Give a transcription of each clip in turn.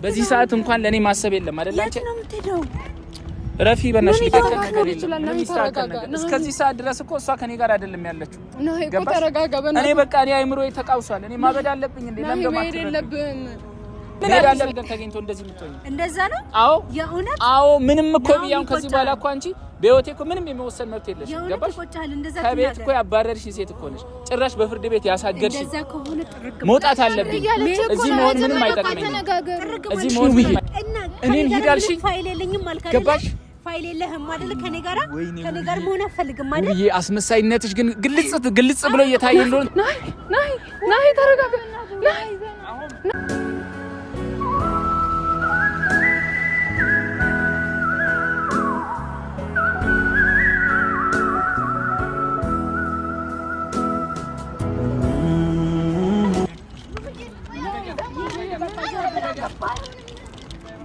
በዚህ ሰዓት እንኳን ለእኔ ማሰብ የለም አይደል? አንቺ የት ነው የምትሄደው? ረፊ በእናትሽ ምን ሊቀጥል ይተረጋጋ ነገር የለም። ይችላል? ምንም ናሂ ይስተካከል ተረጋጋ። ነገር ናሂ። እስከዚህ ሰዓት ድረስ እኮ እሷ ከኔ ጋር አይደለም ያለችው። ናሂ እኮ ገባሽ? ተረጋጋ። እኔ በእናትህ በቃ እኔ አይምሮዬ ተቃውሷል። እኔ ማበድ አለብኝ እንዴ? ናሂ ለምን መሄድ ደማትረዱ? የለብህም። ምን አዲስ ነገር ተገኝቶ እንደዚህ የምትሆኝ? እንደዛ ነው አዎ የእውነት አዎ፣ ምንም እኮ ናሆም ብያውን ከዚህ ይቆጫል። በኋላ እኮ አንቺ በህይወቴ እኮ ምንም የመወሰን መብት የለሽም። የእውነት ገባሽ? ይቆጫል። እንደዛ ከቤት ትናገር። እኮ ያባረርሽኝ ሴት እኮ ነሽ። ጭራሽ በፍርድ ቤት ያሳገድሽኝ። እንደዛ ከሆነ ጥርግ መውጣት አለብኝ። እያለች እኮ እዚህ ነው። መሆን ምንም በቃ አይጠቅመኝም። ተነጋገሩ። ጥርግ እዚህ ማለት መሆን ምንም እና እኔን ከኔ ሂድ ጋር አልሽኝ? ምንም ፋይል የለኝም አልክ አይደለ? ገባሽ? ፋይል የለህም አይደለ? ከኔ ጋራ ወይኔ ከኔ ጋር መሆን አትፈልግም አይደል? ውብዬ አስመሳይነትሽ ግን ግልጽ ግልጽ ብሎ እየታየ እንደሆነ ናሂ ናሂ ናሂ ተረጋጋ። ናሂ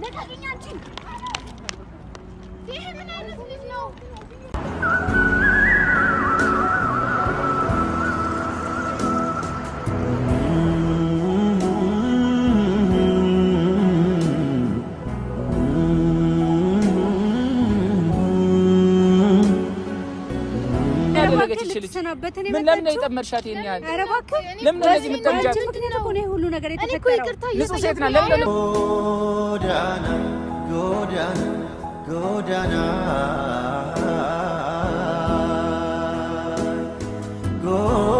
ልቀቅኝ አንቺ። ይሄ ምን አይነት ልጅ ነው? ያደረገች ይችል ልትሰናበት ነው ምን ለምን ነው የመጣችው? የጠመድሻት? ይሄን ያህል ኧረ እባክህ ለምን ነው እንደዚህ በአንቺ የምትጠምጃት? ምክንያት እኮ ነው ይሄ ሁሉ ነገር እኔ እኮ የተፈጠረው። ይቅርታ ንጹህ ሴት እየጠየኩ ናት። ለምን ነው። ጎዳና ጎዳና ጎዳና ጎዳና